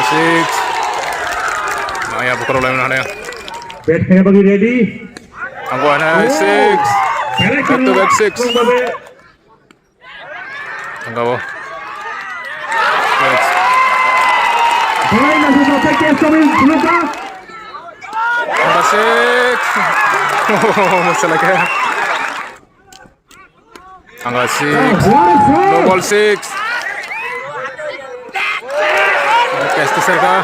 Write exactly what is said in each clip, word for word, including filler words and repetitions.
Six. Maya bukharo lai mane. Bat khaina bagwi ready. Anggo hana six. Back to back six. Anggo. Six. Number six. Masalah kaya. Angga six. Double six. Catch to Serka.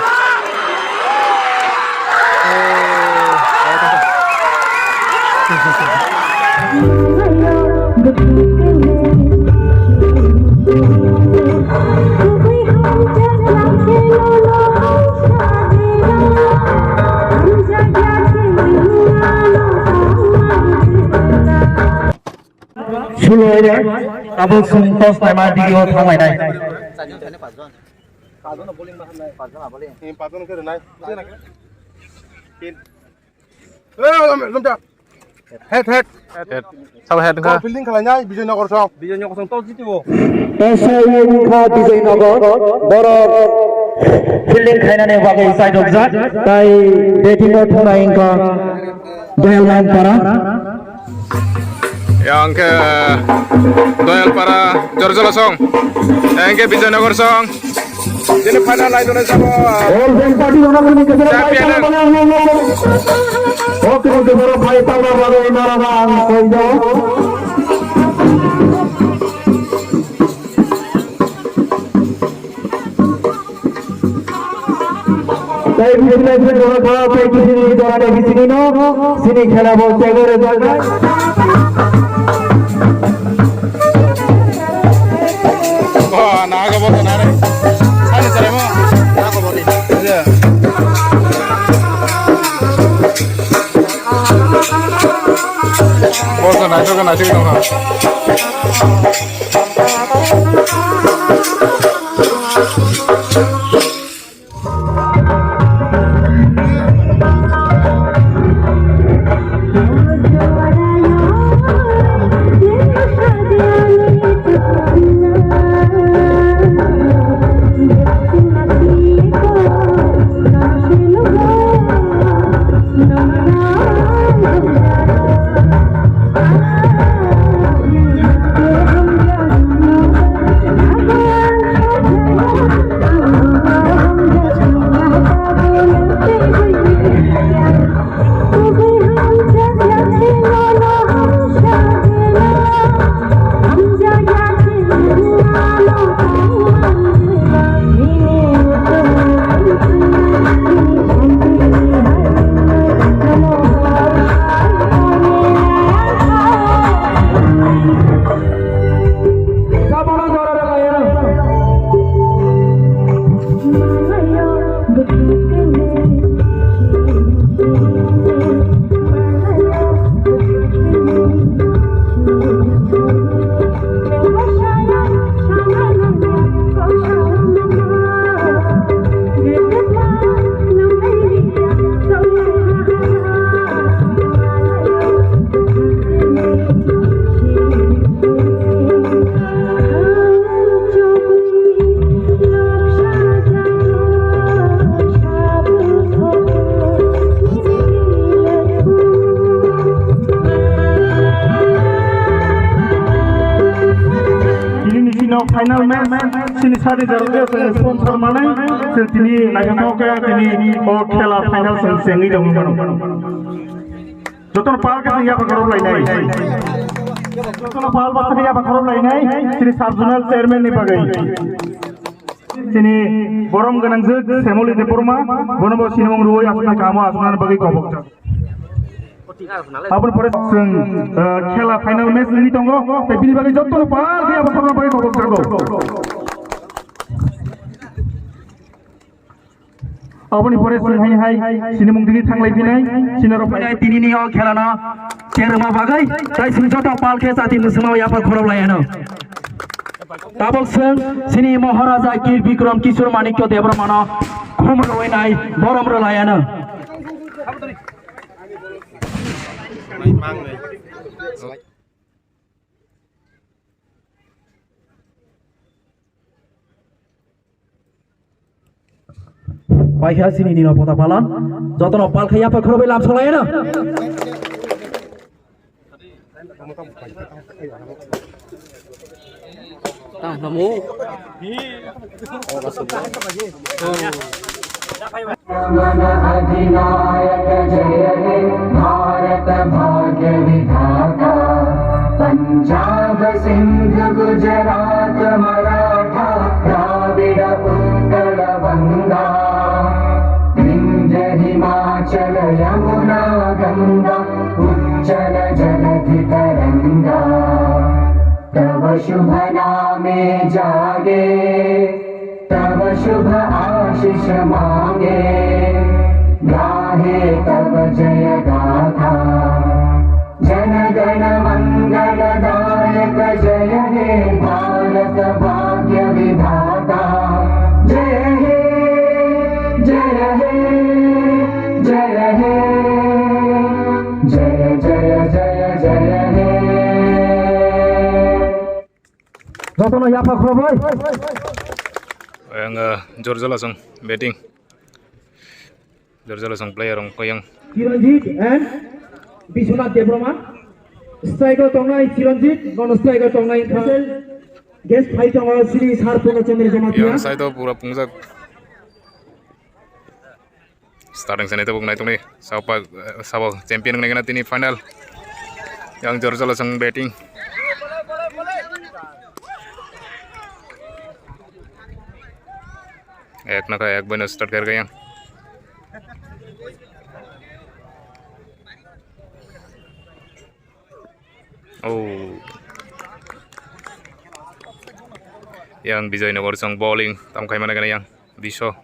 Sulo ya, abo sung tos naima digi o thanglainai. Head, head. Sabo head wngkha. Fielding khlainai Bijoy Nagar song. Bijoy Nagar song to jiti o. Esa ye wngkha Bijoy Nagar. Borok fielding khlainani bagwi side of jat. Tai batting o thunai wngkha Doyal Ram Para. Yang ke Doyal Para Jorjola song. Yang ke Bijoy Nagar song. Jini final line dona sabo. All fan party dona kuni ke champion. Oke, oke, boro bhai, tabla baro, nara bang, koi jao. Tai bisini, bisini, dona kha, tai bisini, dona, tai bisini no, sini khela bo, tego result. Oh, naga bo na re. Sani sare mo. Iya. Bo na joga na joga na. Tini ni sini final match, sini sadi jaro ke sponsor manai, sini tini naikhe thok ke tini o khela final sini sengwi dong mano. Jotono pal khe sini yapa khorok lainai. Jotono pal ba sini yapa khorok lainai, sini sub zonal chairman ni bagwi. Sini borom gwnangjwk Semoli Debbarma, bono bo sinimung rwui aswknai kamo aswknani bagwi kobok jak. Aboni pore chwng, eh, khela final match wngwi tongo, tei bini bagwi jotono pal khe abo khorokno bagwi kobok jago. Aboni pore chwng hai hai sinimung digi thanglai phinai, sinirok phai. Tini ni o khela no cherma bagwi, tai chwng joto pal khe chati mwswma yapha khorok lai ano. Tabok chwng chini Maharaja Kir Bikram Kishore Manikya Debbarmano khum rwinai borom rwlaiano. Paikha chini nino pota palan. Jotono palkha yapha khorobai lam solaina. Tamo. मन अधिनायक जय हे भारत भाग्य विधाता। पंजाब सिंध गुजरात मराठा द्राविड़ उत्कल वंगा। विंध्य हिमाचल यमुना गंगा उच्चल जलधि तरंगा। तव शुभ नामे जागे तव शुभ आशीष मांगे। गाहे तव जय गाथा। जन गण मंगल दायक जय हे भारत भाग्य विधाता। जय हे जय हे जय हे जय जय जय जय हे। Jotono yapha khorobai. Ang, uh, Jorjola song batting. Jorjola song player ang koyang. Chiranjit and Biswanath Debbarma. Strike o tongnai Chiranjit, non strike o tongnai Guest phai tongo Sri Sar Purno Chandra Jamatia. Yang side o pura pungjak. Starting sani tabuk nai tongni sapa sabo champion wngna tini final. Yang Jorjola song batting. Ek naka ek boino start kar gayang. Oh. Yang Bijoy Nogor song bowling tam khai mana gana yang Biso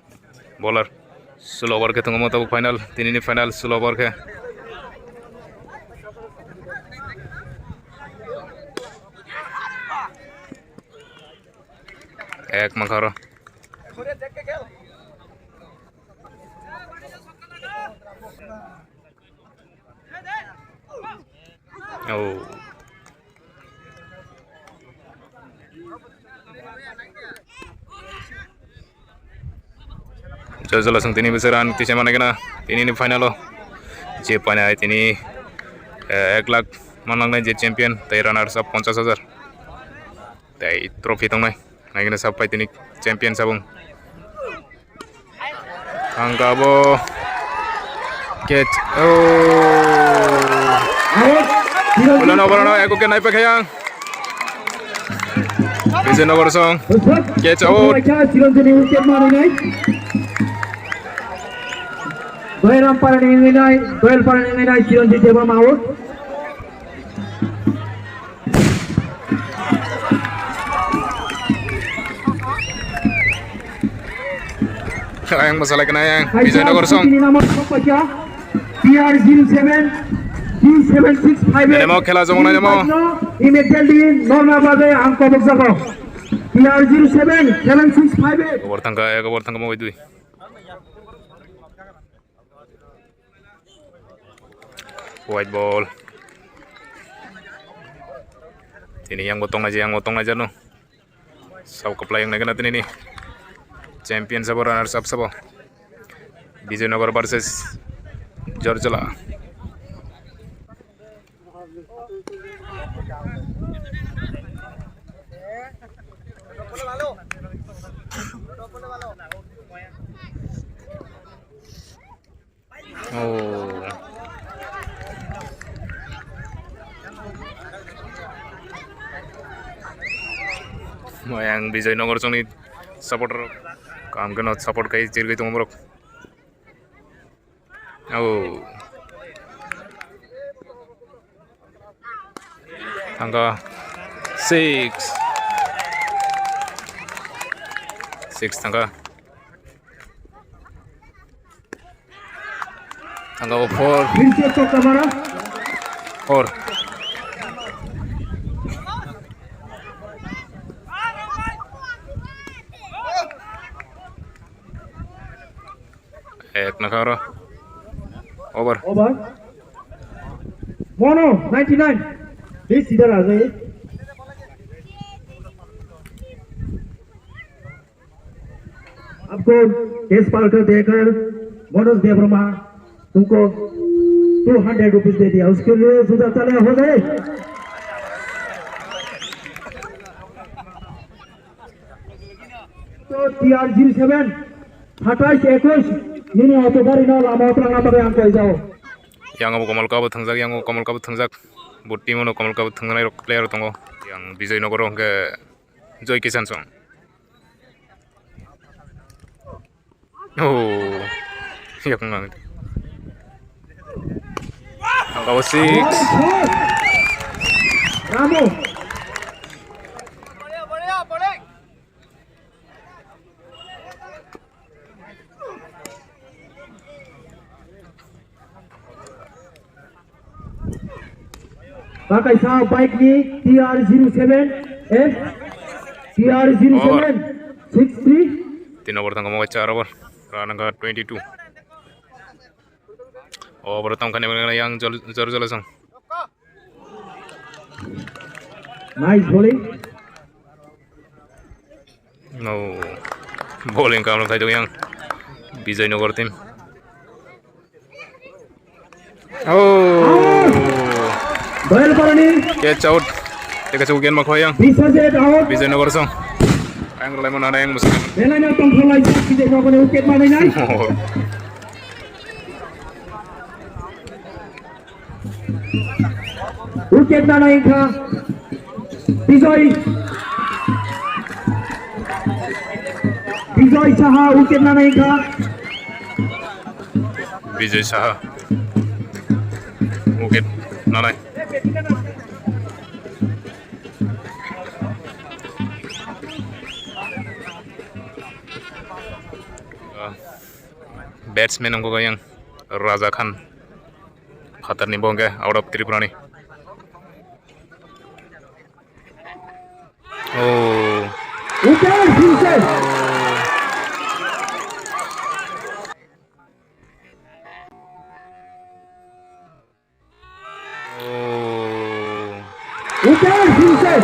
bowler. Slow over khe tongo mo tabuk final, tini ni final slow over khe. Ek makharo. Oh. Jol jol song tini bwswk run tisa manai gana tini ni final o je painai tini, eh, ek lakh manlak nai je champion tei runners up ponchas hajar. Tei trophy tongnai. Naikhe sab pai tini champion sabung. Thangka bo catch. Oh. Ulo no borok no eko ke nai pakhayang. Bijoy Nogor song. Catch out. Chiranjit ni wicket manwi nai. Doyram para ni nai, Doyal para ni nai, Chiranjit Debbarma out. Ayang masalai kena ayang Bijoy Nogor song. P R zero seven, D seven six five eight. Nemo khela jongna nemo. Immediately normal babe ang kobok jago. P R zero seven, seven six five eight. Over thangka, ek over thangka mo dui. White ball. Tini yang bo tongnai je, yang bo tongnai jano. Sabo kwplai wng nai gana tini ni champion sabo, runners up sabo. Bijoy Nogor versus Jorjola. Oh. Moyang Bijoy Nogor songni supporter kaham kheno support khai chirgwi tongo borok. Oh. Thangka six. Six thangka. Thangka bo four. Four. Ek nakha oro. Over. Over. Mono, ninety nine. Please, sida raja. आपको cash Parker देकर मनोज देववर्मा तुमको two hundred rupees दे दिया, उसके लिए जुदा चले हो गए। तो टीआर जीरो सेवन, सत्ताईस इक्कीस, nini auto gari no lama o twlangna bagwi ang koi jao. Yang abo Kamal Kabo thangjak, yang abo Kamal Kabo thangjak. Bo team ono Kamal Kabo thangjanai rok player tongo. Yang Bijay Nogor hwnkhe Joy Kisan song. Oh. Yakung ang. Ang kabo six. Ramu. Bakaisa bike ni T R zero seven F, T R zero seven six three. Tin over tangkamo char over. Run angka twenty two. Over tangkani yang jor jor jor song. Nice bowling. No. Bowling kam khai dong yang Bijay Nagar team. Oh. Doyal Parani. Catch out. Teka chau gen ma khoyang. Biswajit out. Bijay Nagar song. Ang lai mana yang musim. Belai no tong kholai Bijay Nagar ni wicket manai nai. Oh. Wicket nana wngkha Bijoy. Bijoy Saha wicket nana wngkha. Bijoy Saha wicket nanai. Batsman wngkha yang Raja Khan. Phatarni bo hwnkhe out of Tripurani. Oh. Wicket, wicket. Oh. Wicket, wicket.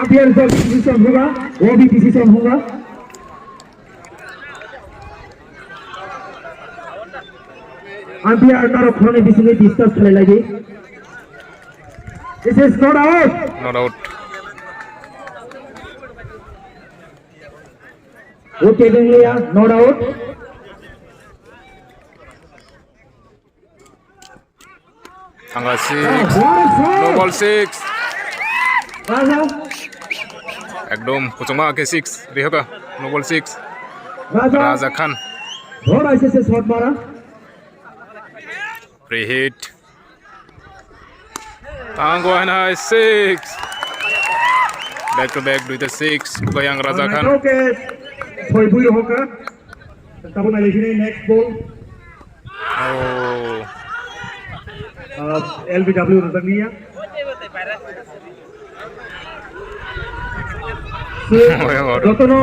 Umpire jab decision hoga, wo bhi decision hoga. Umpire norok khoroknwi bisingwi discuss khlai lai di. This is not out. Not out. Wicket wng liya, not out. Thangka six. Ah, what a shot! No ball six. Raja. Ekdom kuchukma khe six. Rihoka. No ball six. Raja. Raja Khan. Bhor aise se shot mara. Free hit. Tango hai six. Back to back duita six. Bayang Raja Khan. Oke. Soi bui hoka. Tabuk nailai sini next ball. Oh. Uh, L B W rwjakliya. So, jotono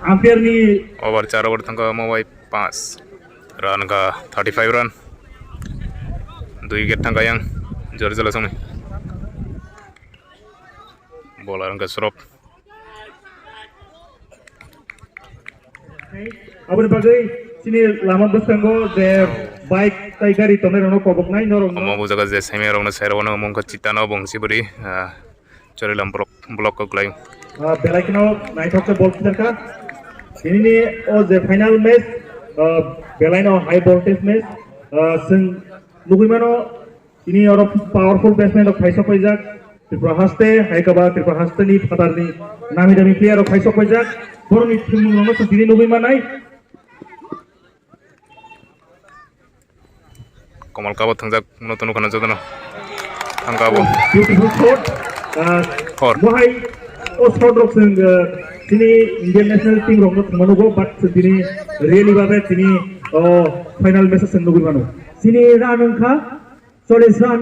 umpire ni over char over thangka mo bai pas. Run ka thirty five run. Dui wicket thangka yang jor jala songni. Bowler wngkha Srop. Aboni bagwi chini lama bwskango je bike tai gari tongnai rokno koboknai norok. Omo bujago je semi rokno sai rokno omo wngkha Chitano Bongsiburi, ah, Chorilam block, block o kwlai. Ah, belai kheno naithok khe ball khitarkha. Tinini o je final match, ah, belai no high voltage match. Ah, chwng nugwi mano, tini oro powerful batsman rok phaisok paijak. Tripura haste, hai khe ba Tripura haste ni phatar ni nami dami player rok phaisok paijak. Borok ni thwngmung rok no chwng tini nugwi manai. Komal kabo thangjak no tono khana jotono. Thangka bo. Beautiful shot. Ah, hor. Mohai o shot rok chwng, ah, tini Indian national team rok no thwngmano go, but tini really babe tini, oh, final match chwng nugwi mano. Tini run wngkha chollish run,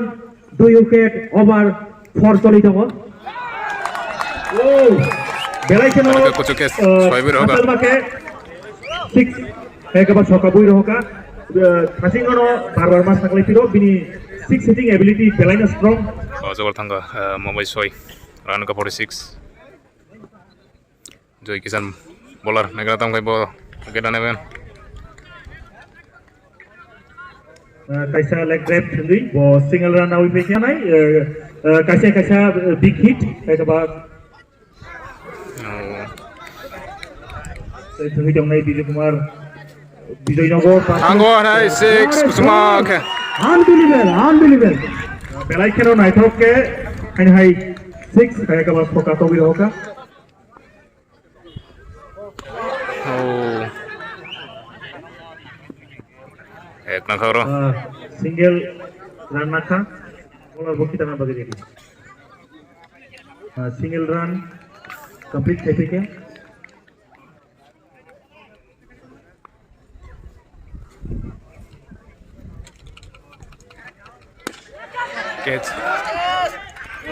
dui wicket, over four choli tongo. Oh, belai kheno, belai khe kuchuk khe, ah, soi bui rohokha. Hatal ma khe six, hai khe ba soka bui rohokha. Ah, thasing no bar bar ma saklai phiro, bini six hitting ability belai no strong. Pachok thangkha, ah, Mumbai soi, run ka forty six. Joy Kisan bowler, naikha tamo khe bo wicket anaimani. Ah, kaisa leg grab thwngwi bo single run awi phaikha nai, ah, ah, kaisa kaisa, ah, big hit, kaisa ba Oh. Tei thwngwi tongnai Bijoy Kumar, Bijoy Nagar. Thango hai six, kusuma khe. Unbelievable, unbelievable. Belai kheno naithok khe, haino hai six, hai khe ba soka togwi rohorkha. Oh. Ek na khoro. Ah, single run nakha. Bowler bo khitana bagwi ready. Ah, single run complete khai phaikha. Catch.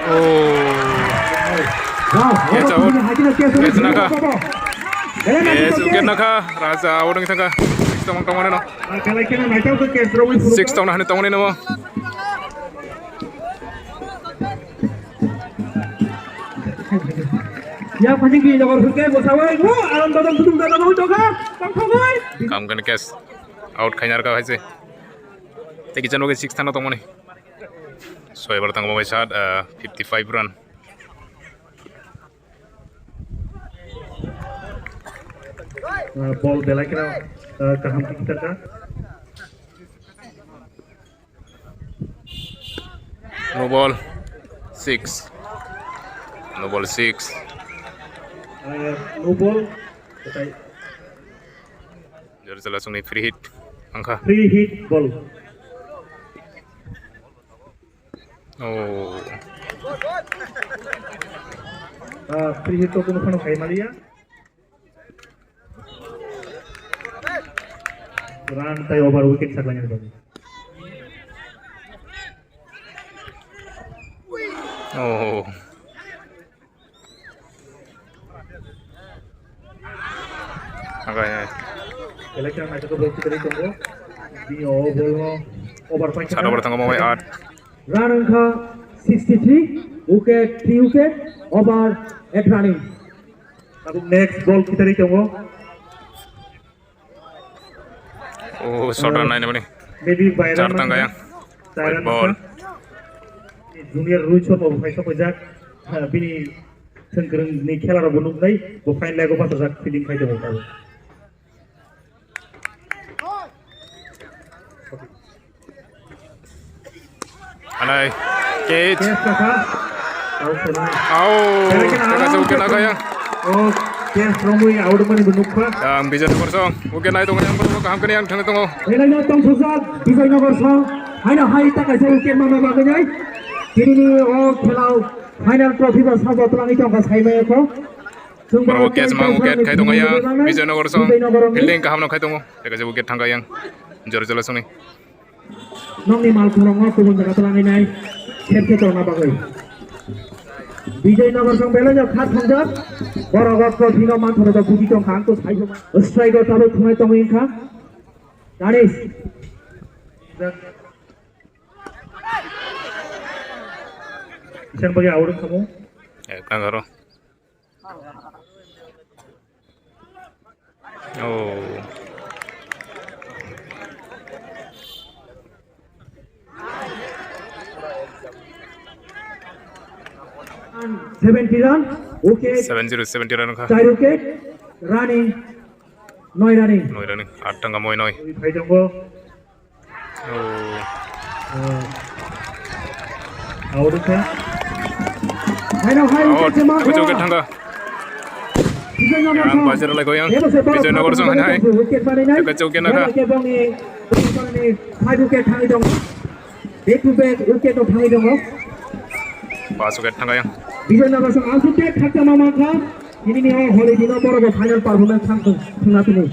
Oh. Wow, catch out. Catch nakha. Catch wicket nakha. Raja out wng thangkha. Six tongmani no. Six tongna hani tongmani no. Ya, phani ki jogor hwnkhe bwsawai, wo, aram dadam sudum dadam hoi tongkha, tongthogoi. Kam kani catch out khaina rwkha hai se. Tei kichano ke six thano tongmani. Soi bar tangbo bai sat, ah, fifty five run. Ah, ball belai kheno, ah, kaham khe kitarkha. No ball, six. No ball, six. Ah, no ball, kotai. Jor jala songni free hit, angkha. Free hit ball. Oh. Ah, free hit to kono phano khai maliya. Run tai over wicket saklainani bagwi. Oh. Angkhe. Belai kheno naithok ball kitarwi tongo. Bini o ball no over paikha. Sat over thango Mumbai at. Run wngkha sixty three, wicket, three wicket, over eight running. Tabuk next ball kitarwi tongo. Oh, shot run nai mani. Maybe by run. Char tang gaya. Char run ball. Junior Rohit Sharma bo phai sokojak. Ha, bini thwngkwrwng ni khela rok bo nuknai. Bo fine leg o bachajak fielding khai tongo. Anai, catch. Au, teka se wicket nakha yang. Oh, catch romwi out mani bo nukha. Yang Bijoy Nagar song, wicket nai tongo yang, borok kaham khe yang thang tongo. Belai no tong sujak, Bijoy Nagar song. Haino hai ta kaisa wicket manna bagwi nai. Tini ni o khelao final trophy ba sajo twlangwi tongkha saimaya kho. Borok catch mang wicket khai tongo yang, Bijoy Nagar song. Fielding kaham no khai tongo. Teka se wicket thangkha yang. Jor jala songni. Nokni malkhung rokno kubun jaga twlangwi nai, kher khe torna bagwi. Bijoy Nagar song belai no kha thangjak, borok o trophy no manthoro da buji tongkha, ang to sai joma. Strike o tabuk thungnai tongwi wngkha. Danish. Isang bagwi awar wngkha mo. Eh, kang haro. Oh. Seventy run, wicket. Seven zero, seventy run kha. Char wicket, running, noi running. Noi running, at tangka moi noi. Phai tongo. Oh. Out kha. Haino hai wicket se ma. Wicket thangkha. Yang Bajar lai goyang. Bijoy Nagar song hai. Wicket manwi nai. Wicket chauke nakha. Wicket bongni, bongni five wicket thangwi tongo. Back to back wicket no thangwi tongo. Pas wicket thangkha yang. Bijoy Nagar song ang sute thakta mama kha. Ini ni holi dino borok final performance thang thung thung na tini.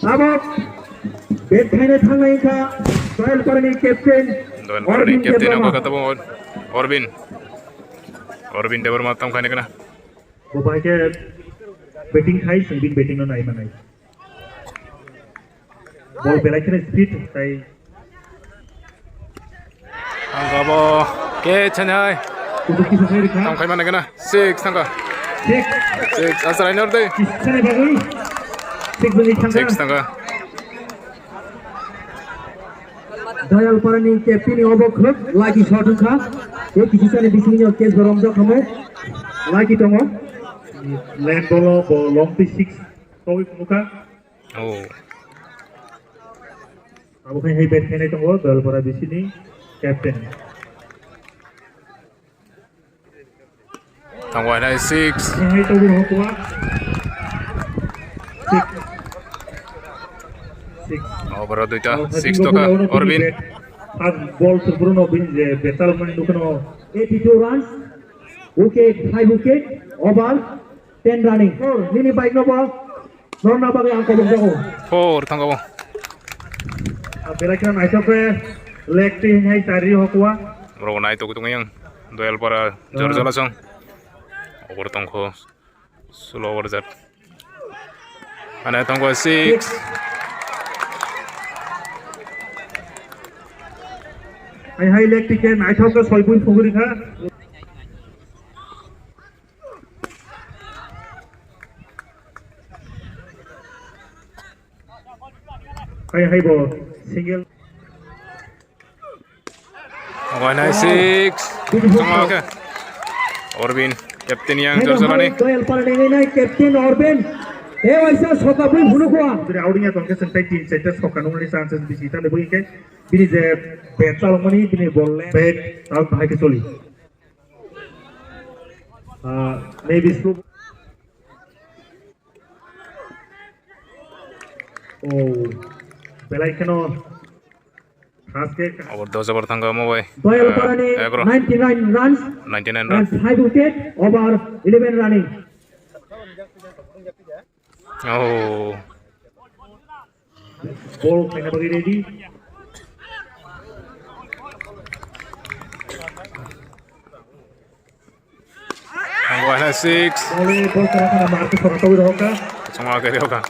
Tabok bet khaina thangnai wngkha Doyalparani captain Doyalparani Orbin captain Debbarma. Ang kha tabok Orbin. Orbin Debbarma tong khaina kana. Bo bai khe batting khai, chwng bini batting no nai manai. Ball belai kheno speed tai. Ang kha Abo ke chanai. Tang khai mana gana? Six thangka. Six. Six, asal ini order. Sani bagwi. Six bagwi thangka. Six thangka. Dayal parani captain ni obo khwrwk lagi shot wngkha. E kisi sani bisingni o catch bo romjak kamo. Lagi tongo. Land bolo bo long twi six. Togwi phunukha. Oh. Abo khai hai bat khainai tongo Dayal para bisini captain. Tangwai nai six. Hai to bro hokwa. Six. Six. Over duita. Six toka Orbin. Third ball to Bruno bin je betal mani dukano. Eighty-two runs. Wicket, five wicket, over, ten running. Four, nini bike no ball. Norna bagwi ang kobok jago. Four thangkabo. Belai kheno naithok khe leg twi hinwi chari hokwa. Borok nai togwi tongwi ang Doyalpara Jorjala song. Obor tongkho slow over jat. Ane tongkho six. Hai hai leg twi khe naithok khe soi bui phugri kha. Hai hai bo single. Wai nai six. Tongma ke. Orbin, captain yang Jorjalani. Doyal para dengai nai captain Orbin. E waisa soka bui phunu kwa. Jere outing ya tongke sentai tin seta soka nungni chances bisi tale bui ke. Bini je bat chalok mani bini ball le bat out bahai ke choli. Ah, maybe slow. Oh, belai kheno. Haske. Abo dos over thangka mo bai. Doyal parani ninety-nine runs. Ninety-nine runs. And five wicket over eleven running. Oh. Ball khaina bagwi ready. Ang wahna six. Ball, ball kara kara mark sora tawir hoka. Chuma kari hoka.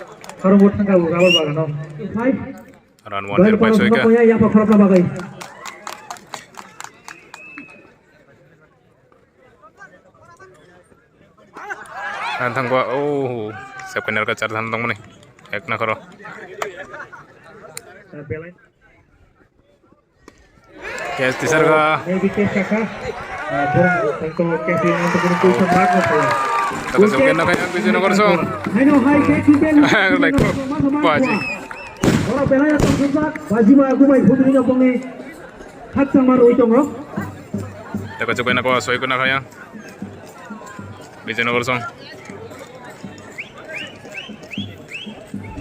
Harung thangka rubber bagano. Five. Run one. Doyal para soi ka. Koya ya pa khorok na bagwi. Ang thangba, oh, sep kanyar ka char than tongmani. Ek na khoro. Catch tisar ka. Maybe catch ka. Ah, borok tangko catch yang untuk ini tuh mark na pala. Taka sep kanyar ka yang Bijoynagar song. Hai no, hai, catch you can. Like, baji. Ora belai atong sujak, baji ma gumai putri na pongi. Khatsang mar ui tongo. Taka sep kanyar ka soi kanyar ka yang. Bijoynagar song.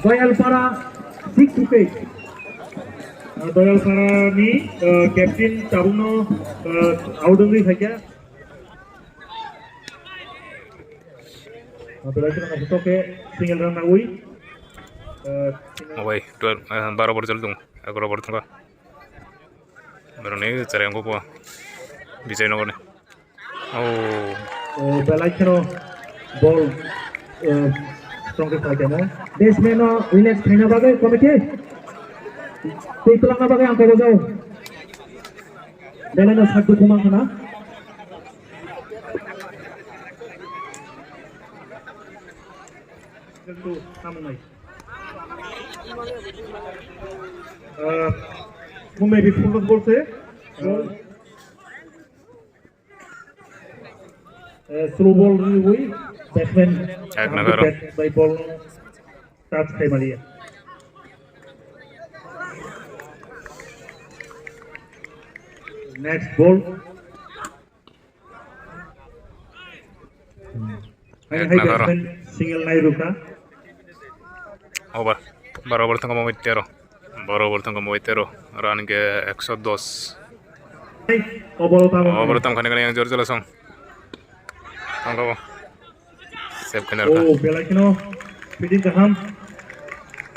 Doyalpara six wicket. Ah, Doyalpara ni, ah, captain tabukno, ah, out wngwi phaikha. Ah, belai kheno naithotok khe single run nangwi. Ah, single. Obai, twelve, ah, baro over choli tongo, egaroh over thangkha. Borokni chwrai wngkha bo Bijoynagar ni. Oh. Oh, belai kheno ball, eh, strong khe khlai tongmo. Batsman no relax khaina bagwi committee. Twi twlangna bagwi ang kobojao. Belai no sak dukhu mang khna. Single to Samunai. Uh, who may be full of balls, eh? Uh, uh, slow ball ni ui, batsman. Ek nagaro. Bat by ball touch khai maliya. Next ball. Hai, hai, batsman single nai rukha. Over. Baro over thangkha mo tero. Baro over thangkha mo tero. Run ke ekso dos. Over tamo. Over tam khani khani yang jor jala song. Thangkha bo. Save khaina rwkha. Oh, belai kheno fielding kaham.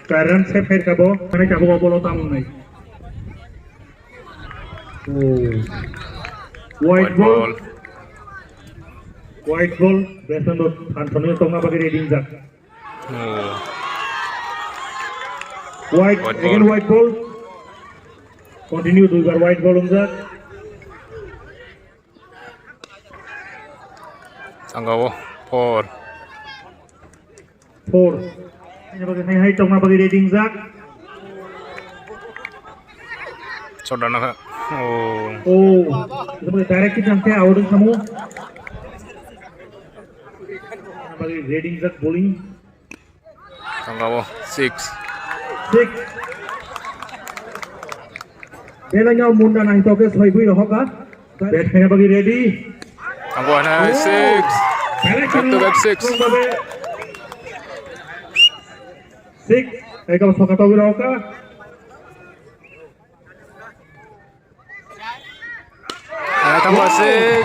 Char run save khai rwkha bo. Khani tabuk o bolo tamo nai. Oh. White ball. White ball. Batsman bo phan thani tongna bagwi ready wngjak. Oh. White, again white ball. Continue duibar white ball wngjak. Tangka o four. Four. Ini bagi hai hai tongma bagi ready jak. Chodana kha. Oh. Oh. Ini bagi direct kita ke out kamu. Bagi ready jak bowling. Tangka o six. Six. Belai no munda nang toke soi bui rohoka. Bat khaina bagi ready. Tangka o hai six. Back to back six. Six. Ekam soka togi rohoka. Tangka six.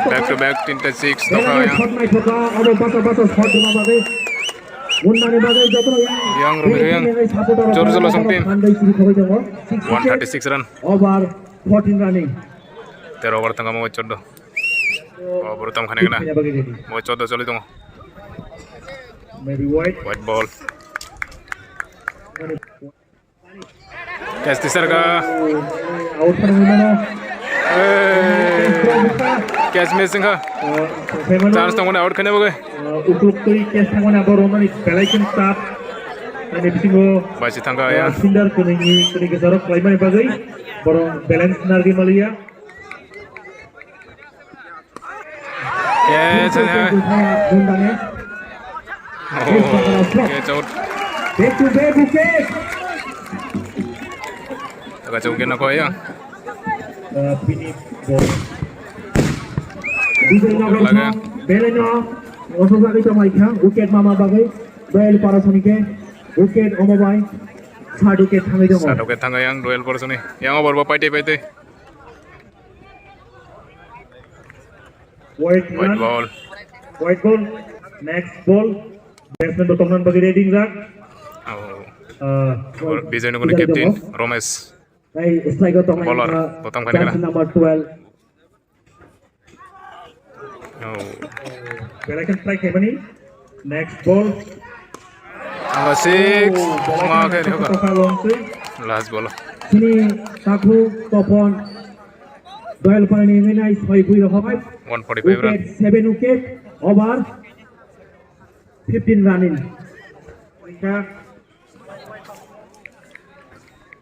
Back to back, tinta six. Tokha yang. Yang Romeo yang. Jor jolo song team. One thirty six run. Over fourteen running. Tero over tangka mo choddo. Over tam khane kena. Mo choddo choli tongo. Maybe white. White ball. Catch tisar ka. Out khaina mano. Catch miss wngkha. Chance tongmani out khaina bagwi. Ukluk twi catch tangmani abo romani belai khe tap. Ani bisingo baisi thangkha ya. Fielder kwnwi kwnwi kwcharok khlaimani bagwi borok balance narwgwi maliya. Catch, eh. Oh, catch out. Back to back wicket. Taka chau kena koi ya. Laga. Belai no, oso jagwi tongmai kha, wicket mama bagwi, Doyal Parasoni khe, wicket omo bai, sat wicket thangwi tongo. Sat wicket thangwi yang Doyal Parasoni. Yang over bo paite paite. White ball. White ball. Next ball. Batsman bo tongna bagwi ready jak. Oh. Bijay Nagarni captain Romesh. Bowler, bo tong khaina. Number twelve. Oh. Belai khe try khaimani. Next ball. Number six. Oh, ma khe rihok. Last ball. Sini Takhu Topon. Doyal Parani ngai nai soi bui rok hobai. One forty-five run. Wicket, seven wicket, over fifteen running.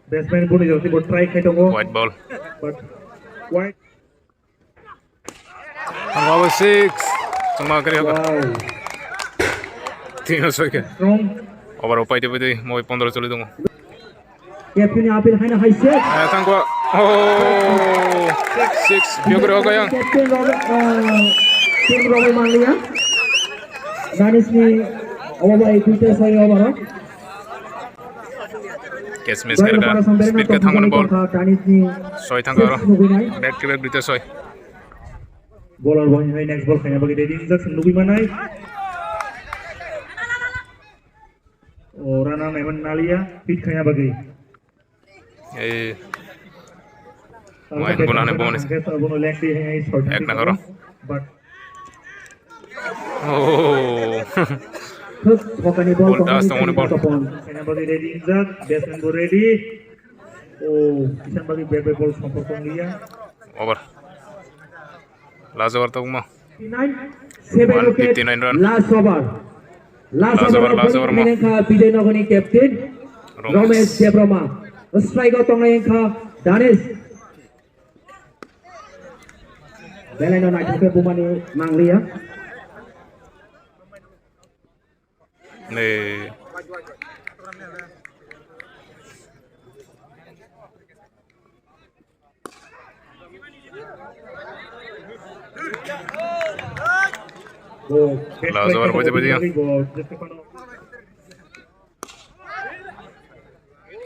Batsman buni joti bo try khai tongo. White ball. But white. Number six. Chuma kari hoga. Wow. Tino soi khe. Strong. Over o paite paite moi pondro choli tongo. Captain apil haina hai se. Eh, tangko. Oh, six. Biyo kore hoga yang. Captain Robert, eh, Team Robert Manliya. Danis ni over by duita soi over. Catch miss kare ka. Speed ka thangmani ball. Soi thang aro. Back to back duita soi. Bowler boy hai next ball khaina bagwi ready jak nugwi manai. O rana naiman naliya hit khaina bagwi. Ei. Main bunani boni. Ek na karo. But oh. Thuk phokani ball. Ball das tongmani ball. Khaina bagwi ready jak, batsman bo ready. Oh, kisan bagwi back by ball sompor tongliya. Over. Last over tongma. Seven wicket, one fifty-nine run. Last over. Last over, last over mo. Bijay Nagarni captain Romesh Debbarma. Strike o tongnai wngkha Danis. Belai no naithok khe bumani mangliya. Nei. Last over baje baje.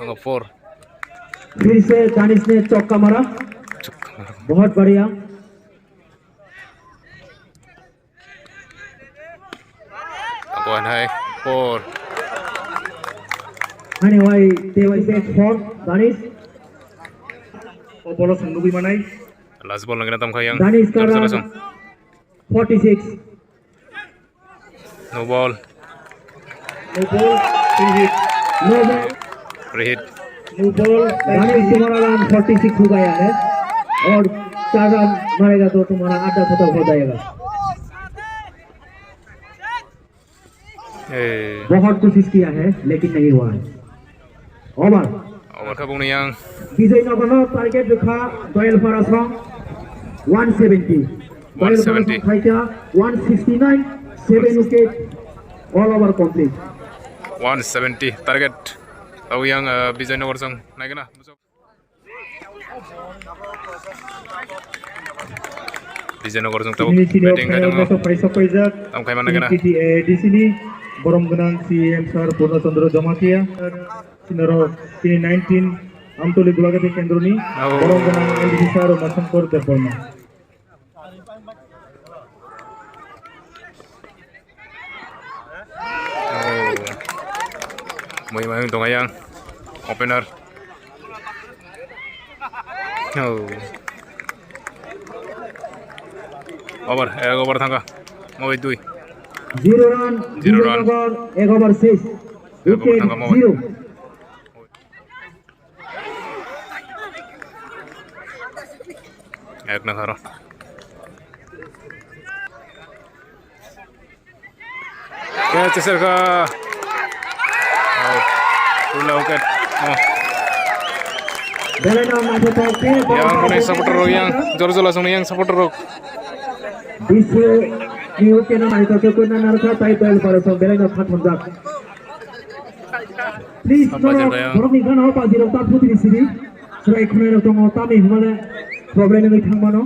Number four. फिर से दानिश ने चौका मारा। बहुत बढ़िया। Ako hai four. Ani wai te wai se four Danis. O bolo song nugui manai. Last ball nangina tong khayang. Danis kara forty six. No ball. No ball. Free hit. No ball. Free hit. No ball. Danis तुम्हारा run forty six हो गया है और चार रन मारेगा तो तुम्हारा आधा खत्म हो जाएगा। ए। बहुत कोशिश किया है, लेकिन नहीं हुआ है। Over. Over kha bung yang. Bijoy Nagar no target rwkha Doyal Parasong one seventy. Doyal Parasong khaikha one sixty nine, seven wicket, all over complete. One seventy target. Tau yang, eh, Bijoy Nagar song naikna. Bijoy Nagar song tau batting khaidang. Tam khai mana kena. T T A D C ni borom gwnang C M sir Purna Chandra Jamatia. Sinaro tini nineteen Amtoli Gulagati Kendroni, oh, borok gwnang M D C sir Umashankar Debbarma. Oh. Moi mai dong yang opener. Oh. Over, ek over thangka. Moi dui. Zero run, zero run. Ek over six. Ek over thangka, moi. Zero. Ek na kharo. Catch sir ka. Out. Rule out. Oh. Yang kuni supporter rok yang jor jola song yang supporter rok. Biswe ni uke na mai to ke kuna narka tai tel paro song belai no phat honjak. Please, borok ni gana o pajirok ta putri siri. Chwrai khwnai rok tongo, tamni hwnmale problem wngwi thang mano.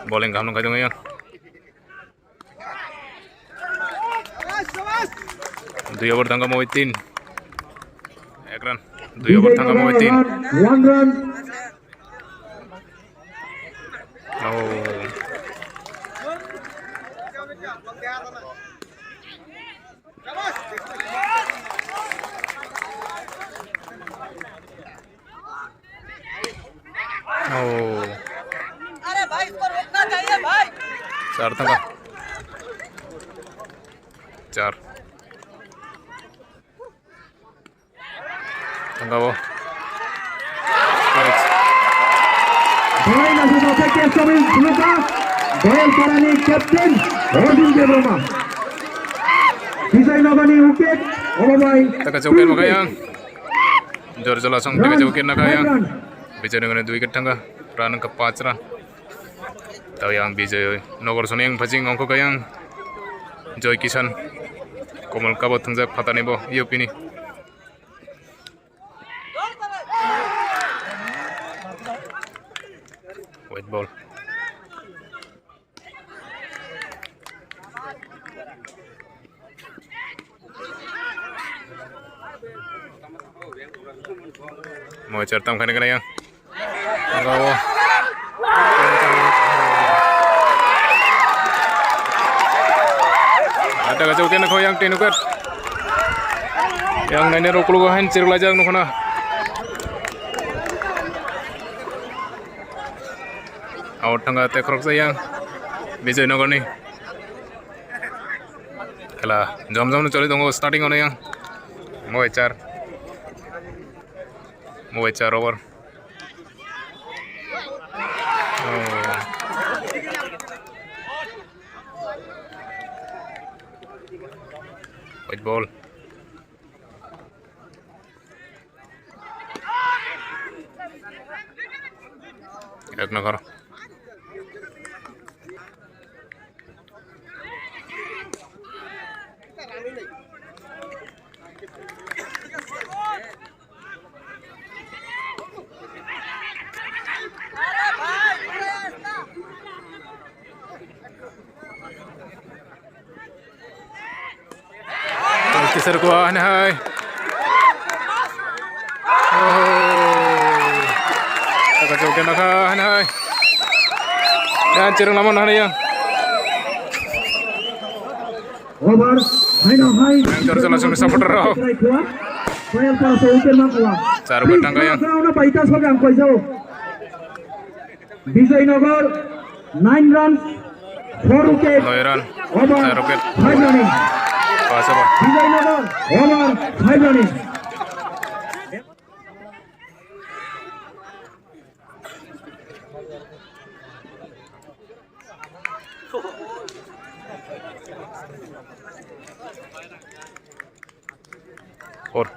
Bowling kaham nung khai tongwi. Dui over thangka moi tin. Ek run. Dui over thangka moi tin. One run. Oh. Oh. अरे भाई, इसको रोकना चाहिए भाई। Char thangka. Char. Thangka bo. Bwlai naisingthokkhe catch tongwi phunukha Doyal Parani captain Arjun Debbarma. Bijoy Nagarni wicket, omo bai. Taka chauken makayang. Jor jola song taka chauken nakayang. Bijoy Nagarni dui wicket thangka. Run wngkha panch run. Tao yang Bijoy Nagar soni yang phajing ongkho kayang. Joy Kisan. Komal kabo thwngjak phatani bo U P ni. White ball. Moi char tam khani kana yang. Gawo. Ada gacha uke na kho yang tenu kat. Yang nai ne roklu go han chir lajak nu khona. Out thangka te khoroksa yang Bijoy Nagarni. Khela jom jom no choli tongo, starting ono yang. Moi char. Moi char over. Oh. White ball. Ek number. Kisar ko ahne hai. Oh. Taka chau kena kha ahne hai. Yan chirang lamon ahne yang. Over, hai no hai. Yang jor jala sung supporter rok. Char ko tangka yang. Ground na paita so yang koi jao. Bijoynagar, nine runs, four wicket, Nine run, over five wicket. Five running. Pass over. Bijoynagar, over five running. Four.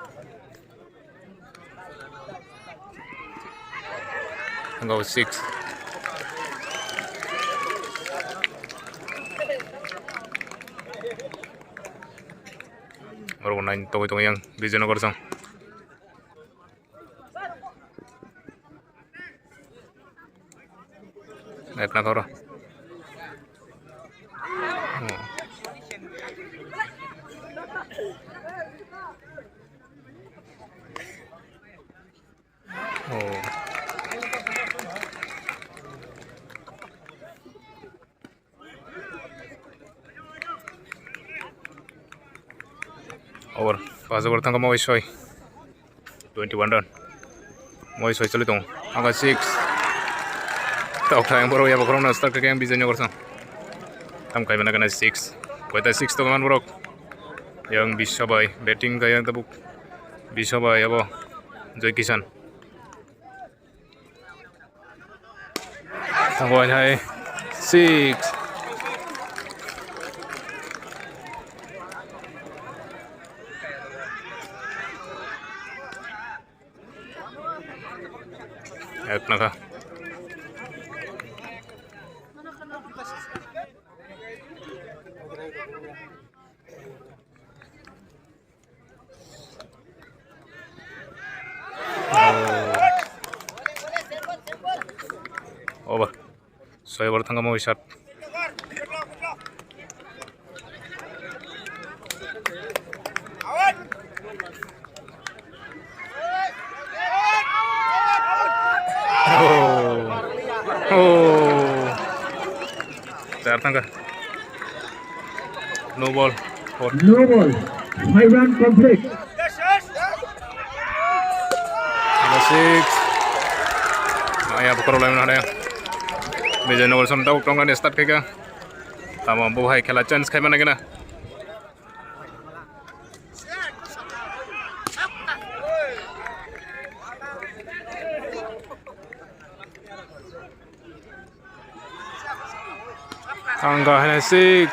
Go six. Oro nine togwi tongwi ang Bijoynagar song. Ekna thoro. Oh. Over. Pass over thangkha Mawai soi. Twenty one run. Mawai soi choli tongo. Thangkha six. Tok thang borok ya bokhorok no start khe Bijoynagar song. Tam kai mana kana six. Koita six to man borok. Yang Biswa bai batting kaya tabuk. Biswa bai abo Joy Kisan. Thangwi hai six. Ek naka. Over. Soi over thangkha Mawai sat. Oh. Oh. Char thangkha. No ball. Four. No ball. Five run complete. Number six. Maya bokoro lai mana. Bijoynagar song tau tongani start khaika. Tamo bo hai khela change khai mana kena. Thangkha hwnwi six.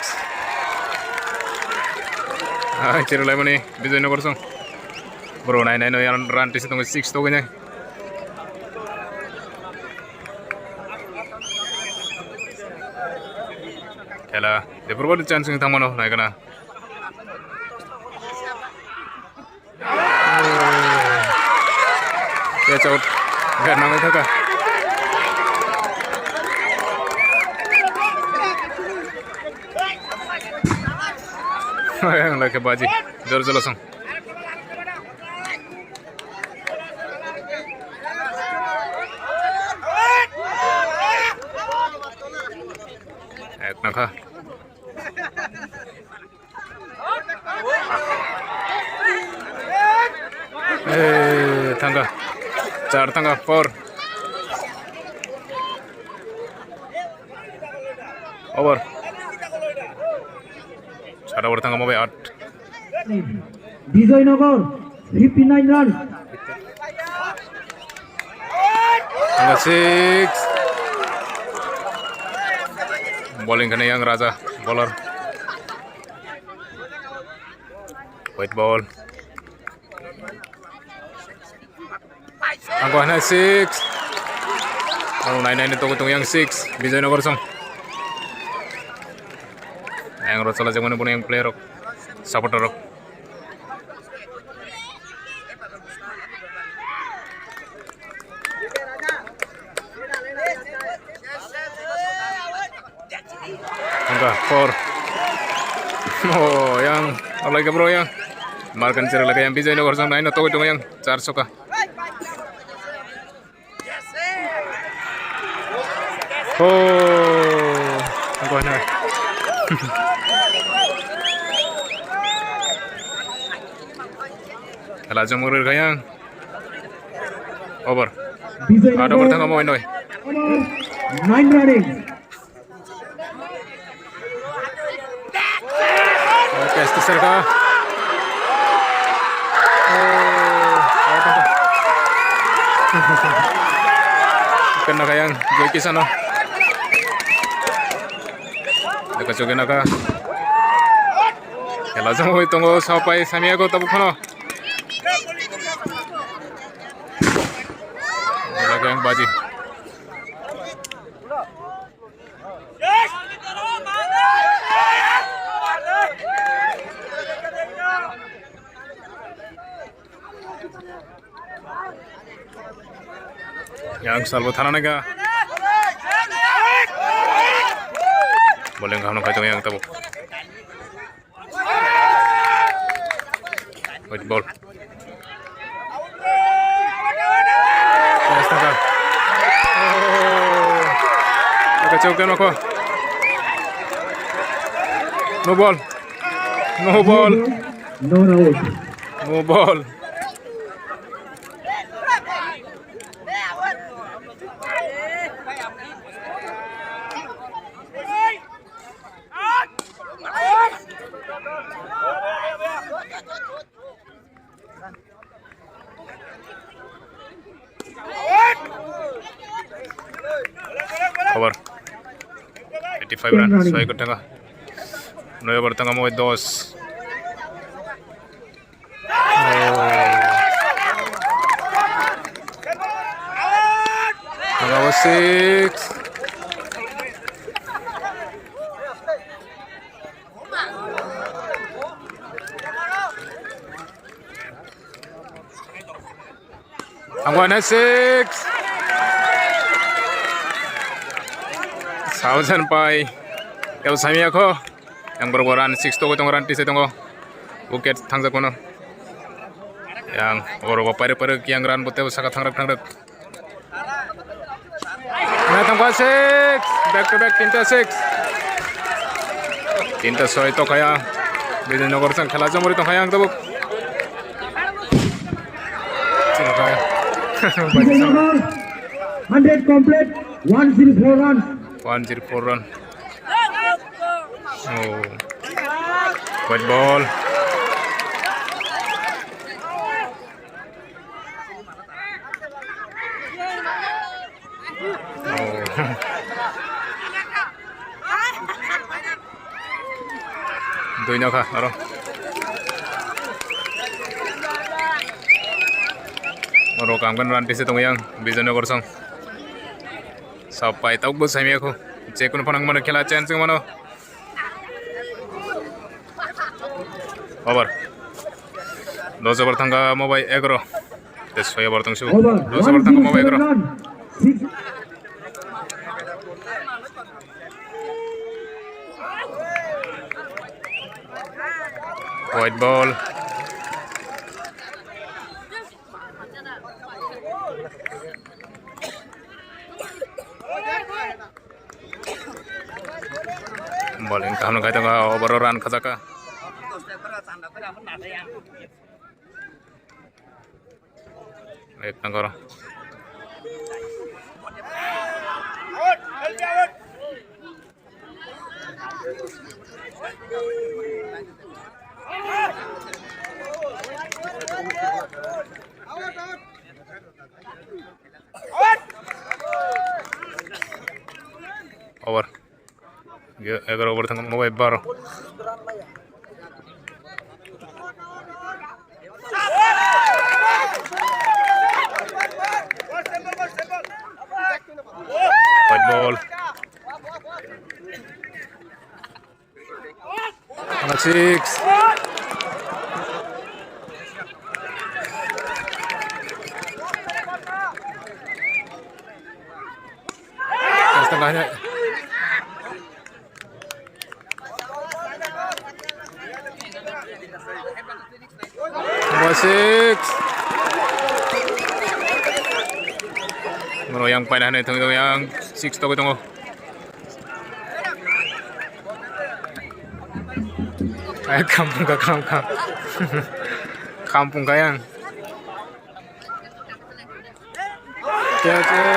Ai, chirwlaimani Bijoynagar song. Bro, nai nai no yan run tisi tongo six to gini. Khela, de purbo chance wng thangmano, nai kana. Catch out. Gana mai thaka. Ang lake baji. Jor jor song. Ek nakha. Eh, thangkha. Char thangkha, four. Over. Sat over thangkha, Mawai aat. Bijoynagar, fifty nine run. Thangkha six. Bowling khana yang Raja, bowler. White ball. Ang ko hana six. Ang nai nai ni togo tong yang six. Bijoynagar song. Ang ro chala jemon bono yang player rok, supporter rok. Angka four. Oh, yang alai ke bro yang. Markan chere lagi yang Bijoynagar song nai no togo tong yang char soka. Oh, angka na. Kala jong murur kayang. Over. Bijoy Ada Nagar. Pertama mau noi. Over. Nine running. Catch tisarkha. Kena kayang Joy Kisano. Deka choge naka. Khela jangwi tongo, sapai samya go tabuk phano. Kayang baji. Yang salbo thana naga. Boleng kaham khai tongo yang tabuk. White ball. Yes, taka. Taka chau keno ko. No ball. No ball. No out. No ball. Over. Eighty five run, soi ko tanga. Noi over tanga mo dos. Number six. Angwana six. Thousand pai. Kebo samia kho. Yang borok run six to tongo, run tise tongo. Wicket thangjak mano. Yang borok pairek pairek yang run bote saka thangrak thangrak. Nah, tangkha six, back to back tinta six. Tinta soi tokaya. Bijoynagar sang khela jomori tokaya ang tabuk. Hundred complete, one zero four run. One zero four run. Oh. White ball. Oh. Dui nokha aro. Oro kamkan run tise tongwi ang Bijoynagar song. Sapai tok bo saimya kho. Je kono phano mano khela chance mano. Over. Dos over thangkha mo bai egaroh. Te soi over tong sibu. Over. Dos over thangkha mo bai egaroh. One zero seven run. Six. White ball. Bowling kaham no khai tongo, over o run khajak kha. Ek number. Over. Ge-, egaroh over thang mo bai baro. White ball. Number six. Number six. Moro yang paina hanai thang yang six togwi tongo. Ai, kampung ka, kam, kam. Kampung ka yang. Kya, kya?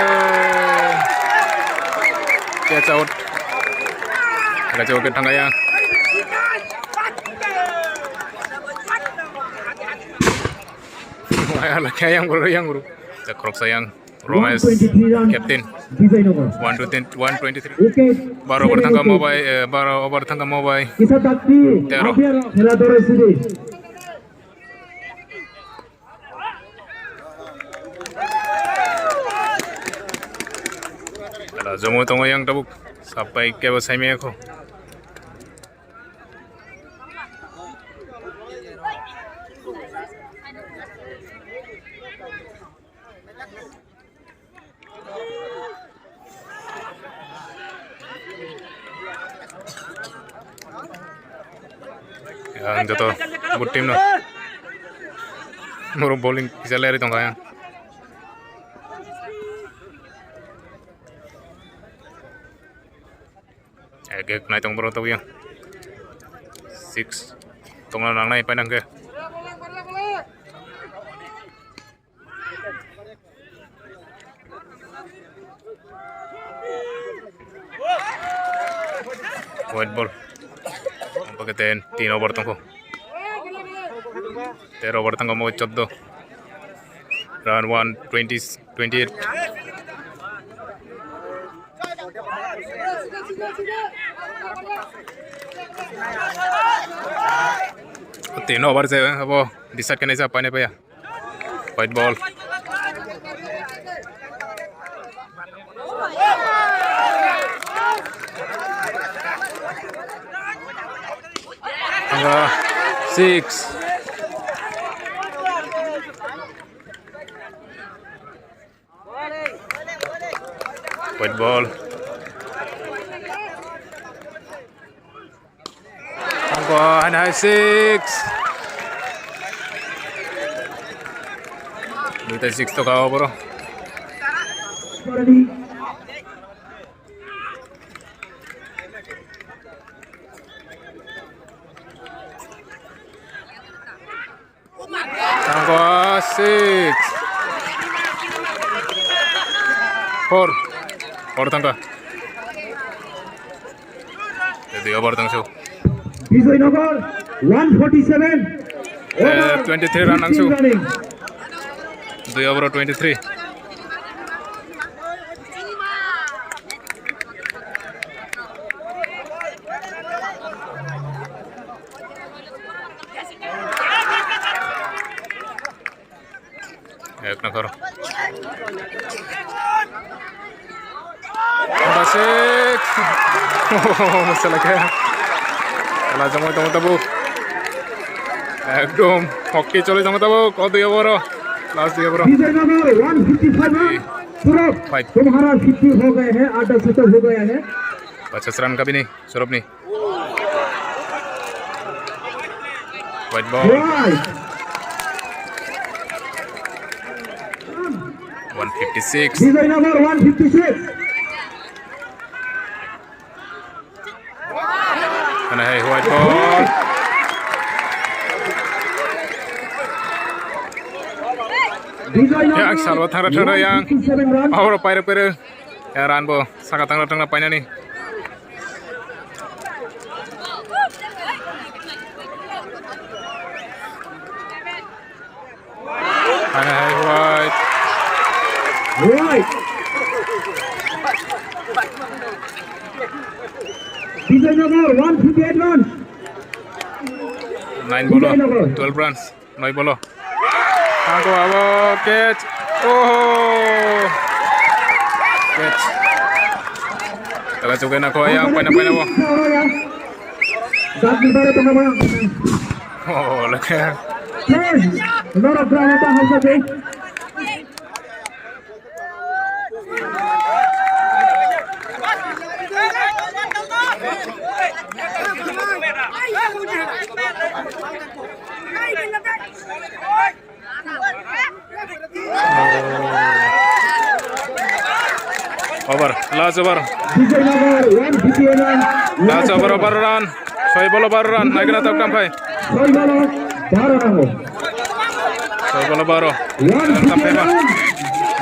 Catch out. Catch out ke thangkha yang. Wah, lagi yang bro, yang bro. Cak krok sayang. Romesh, captain. One to ten, one twenty-three. Baro over thangkha Mobai, eh, baro over thangkha Mobai. Tero. Jomoi tongo yang tabuk. Sapai kebo saimaya kho. Ang joto good team no. Moro bowling kisa leri tongkha yang. Ek ek nai tong boro tobwi ang. Six. Tongna nangnai painang khe. White ball. Ompake ten, tin over tongkho. Tero over tongkho mo choddo. Run one twenty, twenty-eight. Tin over se abo decide kene sa paine paya. White ball. Tangka six. White ball. Tangko, hai hai six. Duita six to kha boro. Tangko six. Four. Four tangka. Jadi over tangso. Bijoynagar one forty-seven. Eh, twenty-three run nangso. Running. Dui over twenty-three. Ek nakhor. Number six. Sala khe. Sala jomoi tongmo tabuk. Ekdom hockey choli tongmo tabuk. O dui over o. Last dui over o. Vijayanagar one fifty-five run. Surab, five. तुम्हारा fifty हो गए हैं, आधा शतक हो गया है। पचास run kabini, Surabni. White ball. Right. One fifty-six. Vijaynagar one fifty-six. Mana hai white ball. Vijaynagar yang salwa thara thara yang. One fifty-seven run. Ahoro paire paire. Ya, run bo saka tangra tangra painani. Hai, hai, white. White. Vijaynagar, one fifty-eight runs. Nine bolo, Vijaynagar. Twelve runs. Noi bolo. Tangko abo catch. Oh. Catch. Tala chukai na ko yang paina paina bo. Dagni bare tongma. Oh, leke. Hey, norok grama ta hamsa de. Over, last over. Last over, over run. Soi bolo baro run, naikena tok tam phai. Soi bolo baro nango. Soi bolo baro. Tam phai ma.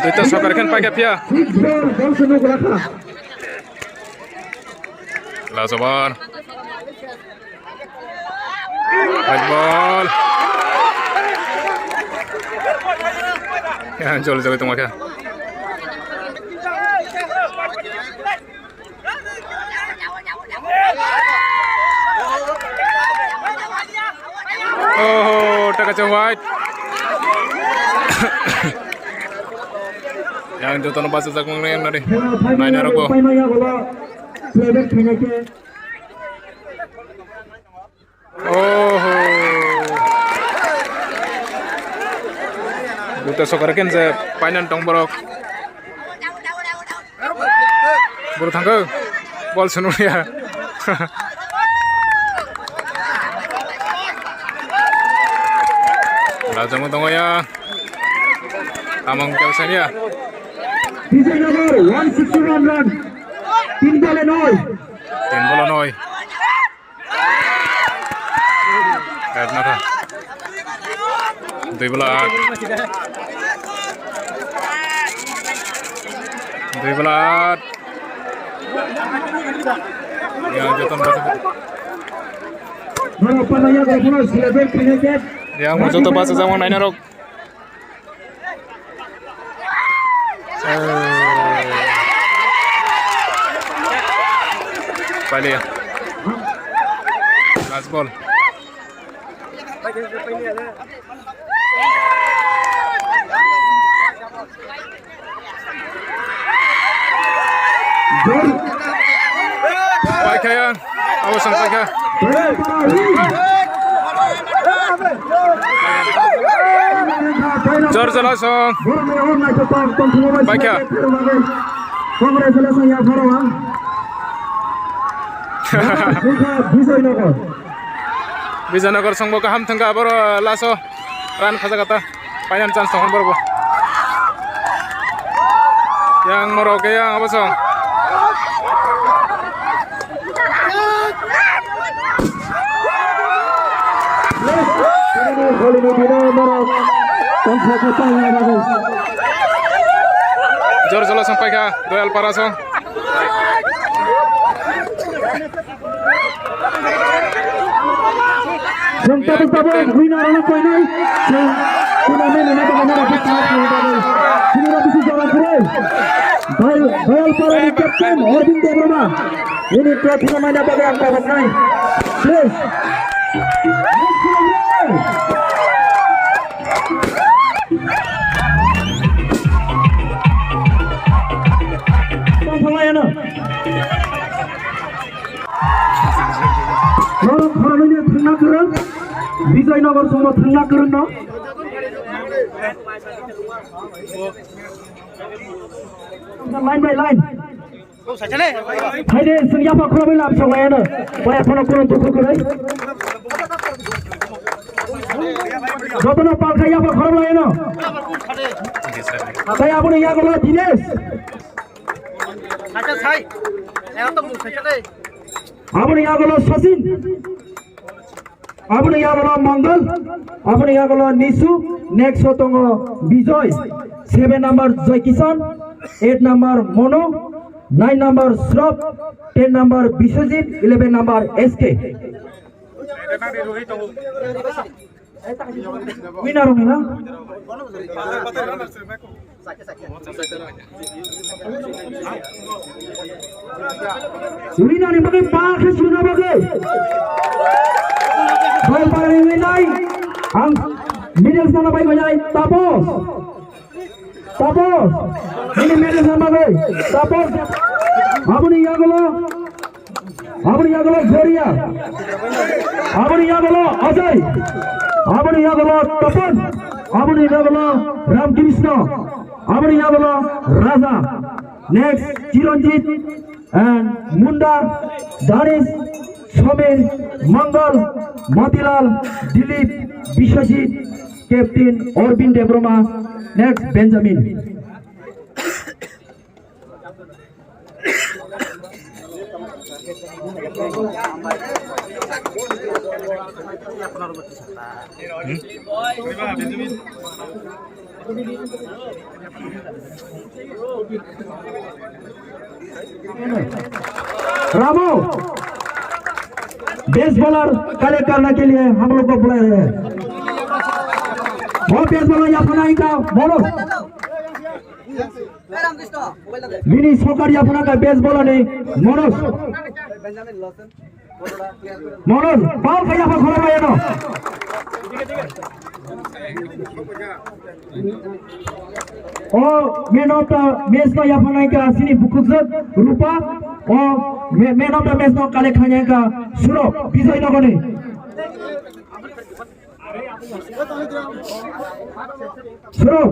Duita sokar khen paikha phiya. Six ball, Johnson Nugulakha. Last over. White ball. Ya, jol jol tongma khe. Oh, taka cha white. Yang jotono bachajak mangnai ang nari. Naina rokbo. Oho. Duta sokar ken je painan tong borok. Boro thangkho. Bol sunu ya. Rajamo tongo ya. Tamang kelsania. Vijaynagar one sixty one run. Tin bole noi. Tin bole noi. Dui bela aat. Dui bela aat. Ya, joton basa. Ya, mo joto basa jamon naina rok. Palia. Last ball. Paikha yang, awas yang paikha. Jor jala song. Paikha. Congratulations ya, Bhoro ang. Bijoynagar. Bijoynagar songbo kaham thangkha, aboro laso run khajak kata. Final chance tongo borok bo. Yang morok ke yang abo song. Jor jala song paikha, Doyal Para song. Song tabuk tabuk winner ano koinai. Song tournament ano bagwi nang khe tamo khlai bagwi. Sini rok bisi jora khlai. Dayal, Dayal Para ni captain Orbin Debbarma. Ini trophy no maina bagwi ang tabuk nai. Please. Tong thalai ano. Norok khoroknwi no thangna kwrwng, Bijoynagar songbo thangna kwrwng no. Line by line. Hai de, chwng yapha khoroknwi lab sok lai ano. Bai phano kwrwng dukhu kwrwi. Jotono palkha yapha khorok lai ano. Tei aboni yagulo Dinesh. Sacha sai. Era to mung sacha dei. Aboni yagulo Sachin. Aboni yagulo Mongol. Aboni yagulo Nisu. Next o tongo Bijoy. Seven number Joy Kishan. Eight number Mono. Nine number Srop. Ten number Biswajit. Eleven number S K. Winner ni na. Winner ni bagwi ba khe suna bagwi. Bal bal ni winner. Ang middle sana bai bai Tapos. Tapos. Ini middle sana bai. Tapos. Aboni yagulo. Aboni yagulo Zoria. Aboni yagulo Ajay. Aboni yagulo Tapan. Aboni yagulo Ramkrishna. Aboni yagulo Raja. Next, Chiranjit and Munda, Danish, Somin, Mangal, Matilal, Dilip, Biswajit, Captain Orbin Debbarma. Next, Benjamin. Ramo, Best bowler collect karne ke liye hum log ko bulaya hai. Wo best bowler yaphana inka Manoj. Bini sokar yaphana ka best bowler ni Manoj. Manoj, ball khai yapha khorok lai no. O man of the match no yapha nai ka sini bukhukjak Rupa. O ma-, man of the match no collect khai nai ka Surok Bijoy Nogor ni. Surok.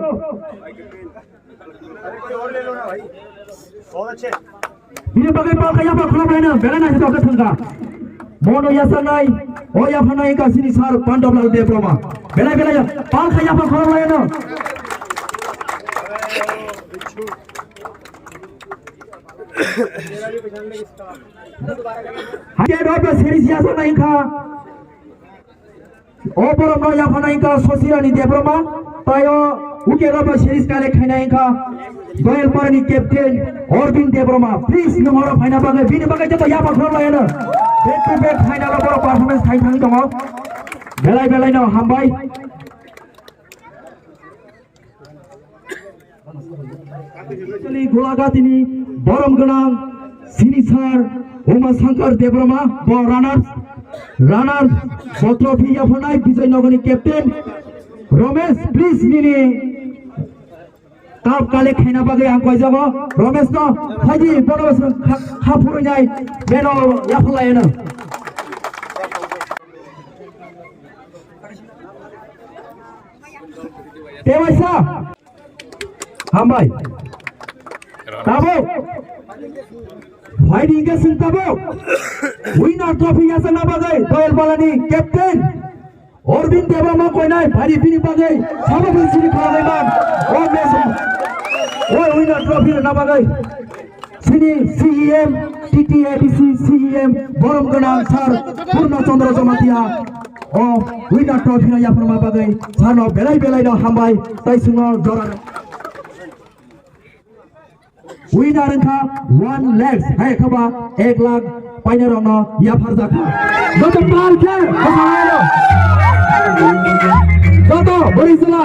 Bini bagwi pal khai yapha khulum laina, belai naisik khe thangkha. Bono yasaknai, o yaphanai ka sini sir Pandop Lal Debbarma. Belai belai ya, pal khai yapha khulum laina. Hati ada apa seri siasa naikha. O borok no yaphana inka Sosirani Debbarma, tai o wicket rok bai series collect khaina inka Doyalpara ni captain Orbin Debbarma. Please, nwng oro phaina bagwi, bini bagwi joto yapha khulum laino. Back to back final o borok performance khai thang tongo. Belai belai no hambai. Actually, Golagatini borom gwnang sini sir Uma Shankar Debbarma, bo runners, runners, bo trophy yaphanai Bijoy Nogorni captain Romesh, please nini cup collect khaina bagwi ang koijago. Romesh no phaidi bono kha, kha phurunai beno yaphalai no. Tewaisa. Hambai. Tabuk. Phaidi hingke sing tabuk. Winner trophy yasakna bagwi Doyalpalani captain Orbin Debbarma koinai phaidi bini bagwi sabo bini sini khalai man. O match. O winner trophy na bagwi. Sini C E M, T T A D C C E M, borom gwnang sir Purna Chandra Jamatia, o winner trophy no yapharma bagwi sir no belai belai no hambai, tai swngo jora. Winner wngkha one lakhs, hai khaba ek lakh paina rokno yapharjakha. Joto pal khe, joto bori sila.